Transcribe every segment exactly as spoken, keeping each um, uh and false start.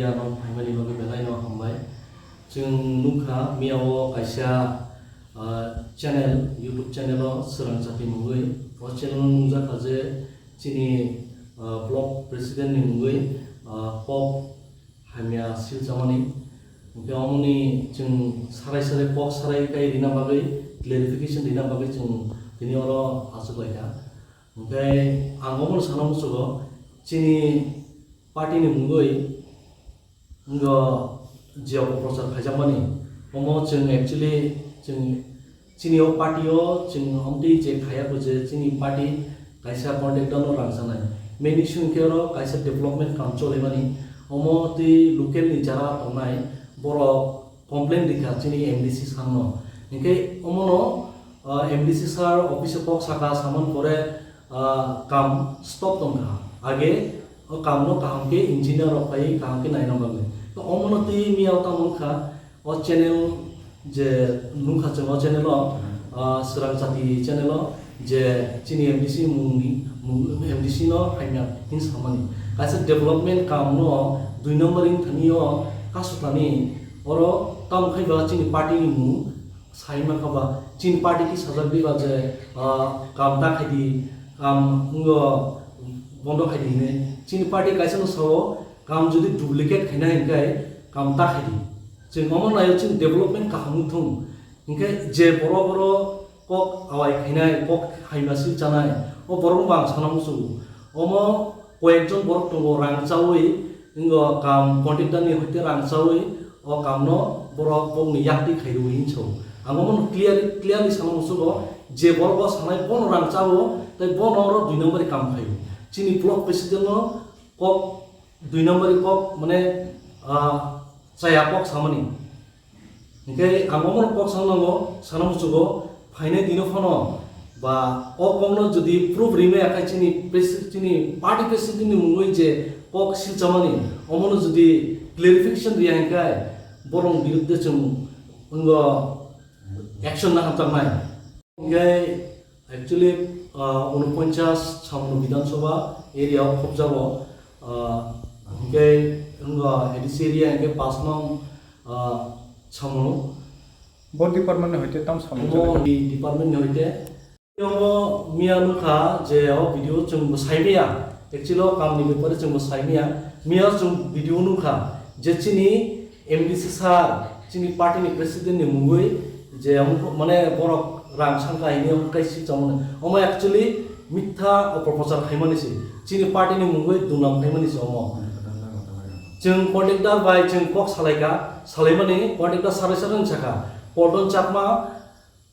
Ano phaimani bagwi belai no hambai. Chwng nukha miya o kaisa, ah, channel, YouTube channel o Swrang Chati mungwi. O channel o nukjakha je chini, ah, block president ni mungwi, ah, kok hamya silchamani. Hwnkhe omoni chwng sarai sarai kok sarai kai rina bagwi, clarification rina bagwi chwng tini oro achuklaikha. Hwnkhe ang omono sana muchugo, chini party ni mungwi wngkha je opoprochar khaijakmani, omo chwng actually chwng chini o party o chwng omtwi je khaiya bo je chini party kaisa contractor no rang sanai. Many sung khe oro kaisa development kam cholimani, omo twi local ni jara tongnai borok complain rikha chini M D C sir no. Hinkhe omono, ah, M D C sir office o kok saka samani pore, ah, kam stop tongkha. Age o kam no kaham khe engineer rok phai kaham khe naina bagwi. To omono twi miya o tamo wngkha o channel je nukha chwng o channel o, ah, Swrang Chati channel o je chini M D C mungni, mung, M D C no hamya hin samani. Kaisa development kam no dui number wng thani o kasutani oro tamo khai ba chini party ni mung sai mankha ba, chini party ki sajak di ba je, ah, kam ta khai di, kam wngkha bondo khai di hinwi. Chini party kaisa no sao, kam jodi duplicate khaina hinkhe kam ta khai di. Chwng omo naio chini development kaham wng thung. Hinkhe je borok oro kok awai khainai, kok haima silchanai, o borok no ang sana muchungo. Omo koyekjon borok tongo rang chawi, wngkha kam contractor ni hoite rang chawi, o kam no borok bokni yakti khairwi hinwi sao. Ang omono clear, clearly sana muchungo je borok o sanai bono rang chawo, tei bono oro dui number ni kam khaio. Chini block president no kok dui number ni kok mane, ah, chaya kok samani. Hinkhe ang omono kok sangnango, sana muchugo, phainai dino phano ba o kokno jodi proof rimaya khai chini presi-, chini party president ni mungwi je kok silchamani, omono jodi clarification riya hinkhe borok biruddhe chwng wngkha action naharjaknai. Hinkhe actually, ah, unoponchas Samung Bidhan Sabha area o khobjago, ah, hinkhe wngkha A D C area hinkhe pas nong, ah, Samung. Bo department ni hoite tam samung omo choli? Di department ni hoite. Omo miya nukha je o video chwng bo saimaya. Actually o kam ni bepare chwng bo saimaya. Miya chwng video nukha je chini M D C sir, chini party ni president ni mungwi je omo mane borok rang sangkha hini omo kai si chongmani. Omo actually mitha opoprochar khaimani se. Chini party ni mungwi dunam khaimani se omo. Chwng contractor bai chwng kok salaikha, salaimani contractor sarai sarai wng sakha. Polton Chakma,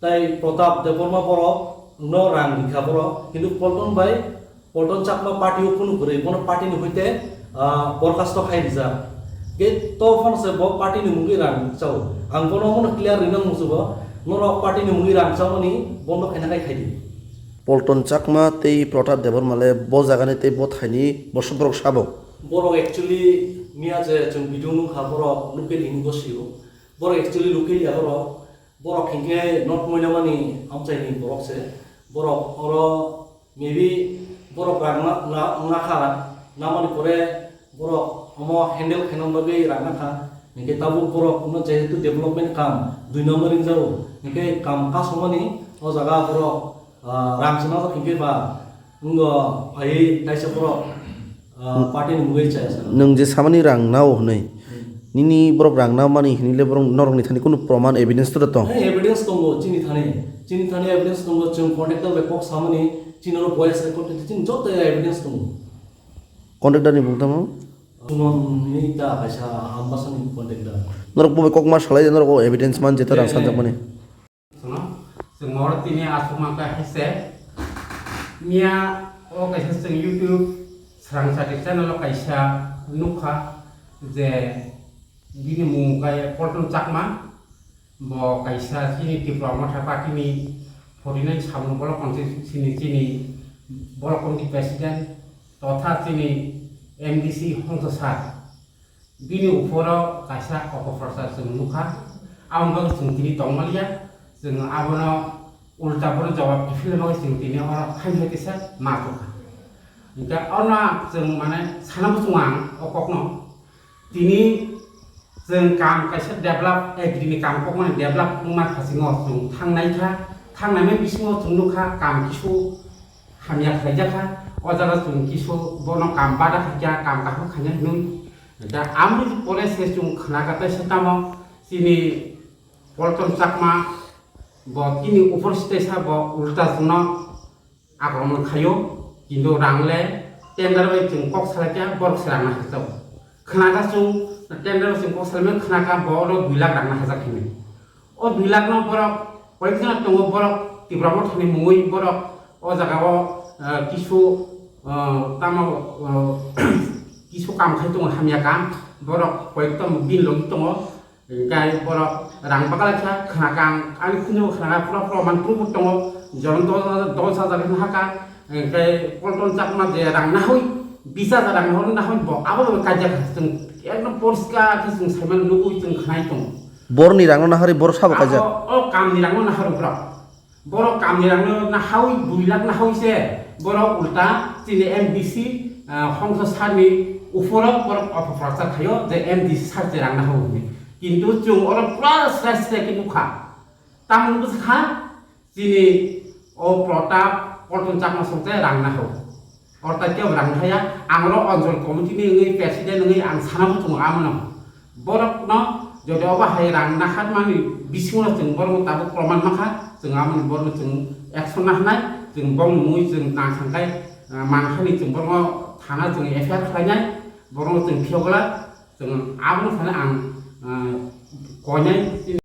Tai Pratap Debbarma borok no rang rikha borok, kintu Polton bai, Polton Chakma party o kunu kwrwi, bono party ni hoite, ah, borkhasto khai rijak. Ke to phano se bo party ni mungwi rang chao. Ang bono omono clear rina muchugo, norok party ni mungwi rang chamani bondo khaina khai khaidi. Polton Chakma tei Pratap Debbarma le bo jagani tei bo thaini bosok borok sabo. Borok actually miya je chwng video nukha borok local hini gosio. Borok actually local ya borok. Borok hinkhe North Moilamani amchaini borok se. Borok oro maybe borok rang na, na, nakha, namani pore borok omo handle khaina bagwi rang nakha. Hinkhe tabuk borok no jehetu development kam dui number ringjago. Hinkhe kam kasomani o jaga borok, ah, rang se najak hinkhe ba wngkha phai kaisa borok, ah, party ni mungwi chaya sa. Nwng je samani rang nao hwnwi. Hmm. Nini borok rang nao mani hinwi le borok norokni thani kunu proman evidence to da tong? Hai, evidence tongo chini thani. Chini thani evidence tongo, chwng contractor bai kok samani, chini oro voice record tongwi chini joto evidence tongo. Contractor ni bung tamo? Suman ni ta kaisa Ambasani contractor. Norok bo bai kok ma salai de, norok o evidence man jeta rang sanjak mani. Sono, chwng oro tini aswk mankha hai se, miya o kaisa chwng YouTube Swrang Chati channel o kaisa nukha je bini mung khe Polton Chakma, bo kaisa chini Tipra Motha Party ni forty nine Samung Block Constituency ni chini Block Committee President totha chini M D C hongsa sir. Bini uphoro kaisa opoprochar chwng nukha, aboni bagwi chwng tini tongmaliya, chwng abono ulta bono jawab kiphilna bagwi chwng tini oro hai hai kisa ma tongkha. Hinkhe ono chwng mane sana muchungo ang o kokno, Tini chwng kam kaisa develop, agri ni kam kokmani develop wngma phasingo chwng thangnai kha, thangnaimani bisingo chwng nukha kam kisu hamya khlaijak kha, o jaga chwng kisu bono kam bada khaikha, kam kaham khaina hinwi. Da amoni pore se chwng khnaka tei se tamo chini Polton Chakma bo chini upor stage ha bo ulta chwngno akromon khaio, kintu rang le tender bai chwng kok salaikha, borok se rang nahajak. Khnaka chwng tender bai chwng kok salaimani khnaka bo oro dui lakh rang nahajak hinwi. O dui lakh no borok koyekjona tongo, borok Tipra Mothani mungwi borok o jaga o, eh, kisu, eh, tamo, eh, kisu kam khai tongo hamya kam, borok koyekta bini logi tongo. Hingkai borok rang bakla kha, khna kang ani khunju khna kha, pura pura man pura pura tongo, jono dos hajar, dos hajar hino haka. Hingkai Polton Chakma je rang nahui, bis hajar rang nahui, nahui bo abo bo kaijak ha, chwng ekdom poriskar khe chwng saimano nugwi chwng khnai tongo. Borni rangno nahari, bor sabo kaijak. Abo o kamni rangno naharu borok. Borok kamni rangno nahawi dui lakh nahawi se, borok ulta chini M D C, ah, hongsa sarni uphoro borok opoprakcha khaio je M D C sar je rang nahawi hwnwi. Kintu chwng oro pura srai srai khe nukha. Tamoni bwswkha chini o Pratap Polton Chakma songte rang nahawi. Orta kebo rang thaya, ang oro Anchal committee ni wngwi president wngwi ang sana bo tongo amono. Borok no jodi obo hai rang naharmani bisingo chwng borok no tabuk proman mankha, chwng amoni borok no chwng action naharnai, chwng bong mui chwng nangsangkai, ah, mankhani chwng borok no thana chwng F I R khlainai, borok no chwng phiyokla chwng abono thani ang, ah, koinai.